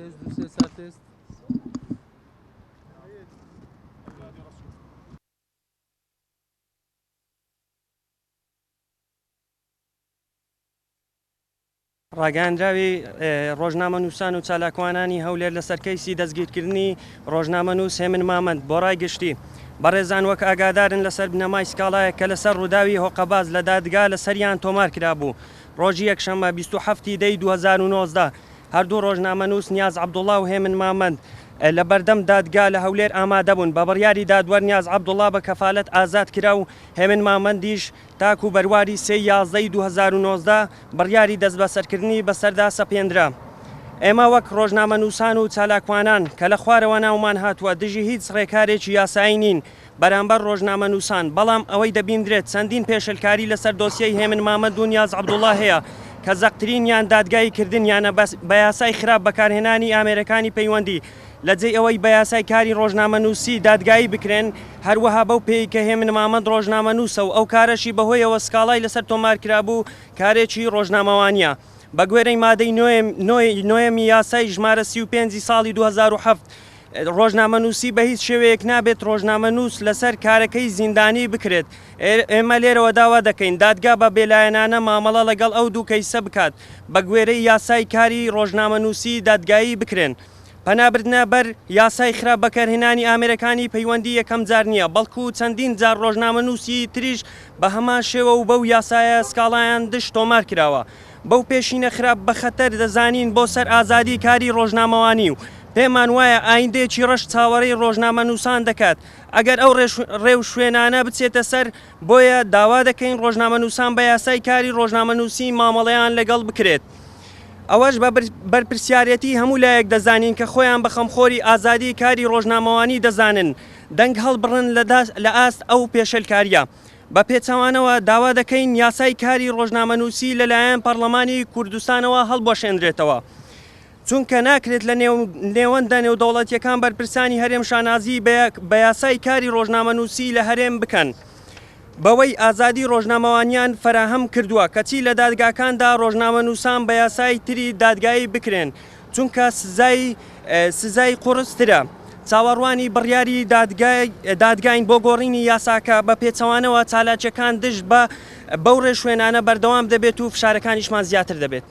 تێست دوو سێ سات تێست. ڕاگەیاندراوی ڕۆژنامەنووسان و چالاکوانانی هەولێر لەسەر کەیسی دەستگیرکردنی ڕۆژنامەنووس هێمن مامەند بۆ ڕای گشتی بەڕێزان وەک ئاگادارن لەسەر بنەمای سکاڵایەک کە لەسەر ڕووداوی هۆقەباز لە دادگا لەسەریان تۆمار کرابوو ڕۆژی یەکشەممە 27 ی دەی 2019 هەردوو ڕۆژنامەنووس نیاز عەبدوڵا و هێمن مامەند لە بەردەم دادگا لە هەولێر ئامادەبوون بە بڕیاری دادوەر نیاز عەبدوڵا بە کەفالەت ئازاد کرا و هێمن مامەندیش تاکو بەرواری سێ ی یازدە ی 2019 بڕیاری دەستبەسەرکردنی بەسەردا سەپێنرا. ئێمە وەک ڕۆژنامەنووسان و چالاکوانان کە لە خوارەوە ناومان هاتووە دژی هیچ ڕێکارێکی یاسایی نین بەرامبەر ڕۆژنامەنووسان، بەڵام ئەوەی دەبیندرێت چەندین پێشلکاری لەسەر دۆسیەی هێمن مامەند و نیاز عەبدوڵا هەیە کە زەقترینیان دادگایی کردنیانە بە یاسای خراپ بەکارهێنانی ئامێرەکانی پەیوەندی لە جێی ئەوەی بە یاسای کاری ڕۆژنامەنووسی دادگایی بکرێن، هەروەها بەو پێیەی کە هێمن مامەند ڕۆژنامەنووسە و ئەو کارەشی بەهۆیەوە سکاڵای لەسەر تۆمارکرابوو کارێکی ڕۆژنامەوانییە. بەگوێرەی مادەی نۆیەمی یاسای ژمارە 35 ی ساڵی 2007 ڕۆژنامەنووسی بە هیچ شێوەیەک نابێت ڕۆژنامەنووس لەسەر کارەکەی زیندانی بکرێت. ئێمە لێرەوە داوا دەکەین دادگا بە بێلایەنانە مامەڵە لەگەڵ ئەو دوو کەیسە بکات، بەگوێرەی یاسای کاری ڕۆژنامەنووسی دادگایی بکرێن. پەنابردنە بەر یاسای خراپ بەکارهێنانی ئامێرەکانی پەیوەندی یەکەم جار نییە، بەڵکو چەندین جار ڕۆژنامەنووسی تریش بە هەمان شێوە و بەو یاسایە سکاڵایان دژ تۆمار کراوە. بەو پێشینە خراپ بە خەتەر دەزانین بۆ سەر ئازادی کاری ڕۆژنامەوانی و پێمان وایە ئایندەیەکی ڕەش چاوەڕێی ڕۆژنامەنووسان دەکات ئەگەر ئەو ڕێوشوێنانە بچێتە سەر، بۆیە داوا دەکەین ڕۆژنامەنووسان بە یاسای کاری ڕۆژنامەنووسی مامەڵەیان لەگەڵ بکرێت. ئەوەش بە بەرپرسیارێتی هەموو لایەک دەزانین کە خۆیان بە خەمخۆری ئازادی کاری ڕۆژنامەوانی دەزانن دەنگ هەڵبڕن لە ئاست ئەو پێشێلکارییە. بە پێچەوانەوە داوا دەکەین یاسای کاری ڕۆژنامەنووسی لەلایەن پەڕڵەمانی کوردستانەوە هەڵبوەشێنرێتەوە. چونکە ناکرێت لە نێوەندە نێودەوڵەتییەکان بەرپرسانی هەرێم شانازی بە یاسای کاری ڕۆژنامەنووسی لە هەرێم بکەن بەوەی ئازادی ڕۆژنامەوانیان فەراهەم کردووە کەچی لە دادگاکاندا ڕۆژنامەنووسان بە یاسای تری دادگایی بکرێن چونکە سزای سزای قوڕسترە. چاوەڕوانی بڕیاری دادگاین بۆ گۆڕینی یاساکە، بە پێچەوانەوە چالاکییەکان دژ بە بەو ڕێوشوێنانە بەردەوام دەبێت و فشارەکانیشمان زیاتر دەبێت.